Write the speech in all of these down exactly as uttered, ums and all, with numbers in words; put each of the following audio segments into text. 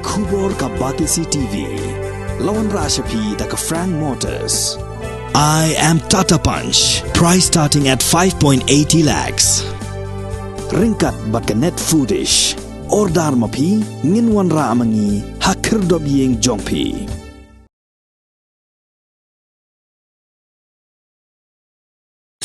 Khubor ka Batesi T V. La wanrah sha phi da ka Frank Motors. I am Tata Punch. Price starting at five point eighty lakhs. Ryngkat bad ka Net Foodish. Order ma phi, ngin wanrah ma ngi ha khyrdop ïing jong phi.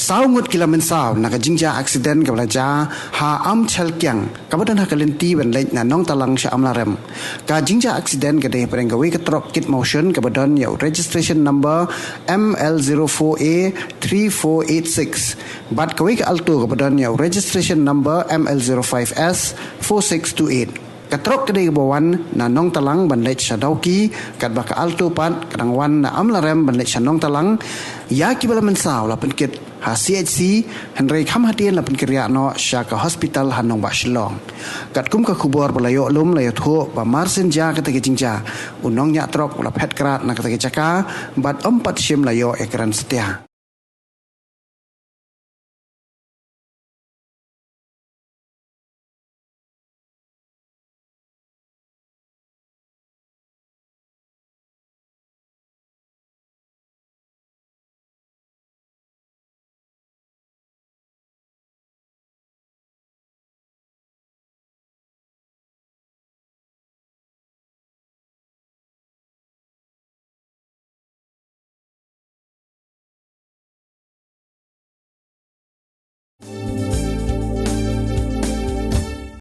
Saw ngut ki la mynsaw na ka jingjia accident kaba la jia ha Amchalkiang, kaba don ha ka lynti ban leit na Nongtalang sha Amlarem. Ka jingjia accident ka dei hapdeng kawei ka trok kit motion kaba don ïa u registration number M L zero four A three four eight six bad kawei ka Alto kaba don ïa u registration number M L zero five S four six two eight. Ka trok ka dei kaba wan na Nongtalang ban leit sha Dawki, katba ka Alto pat ka dang wan na Amlarem ban leit sha Nongtalang. Ïa kiba la mynsaw la pynkit ha C H C, hynrei kham hadien la pynkhiah noh sha ka hospital ha nongbah Shillong. Katkum ka khubor ba la ïoh lum, la ïathuh ba marsien jia kata ka jingjia, u nongñiah trok u la phet krad na kata ka jaka bad ym pat shym la ïoh ïakren satia.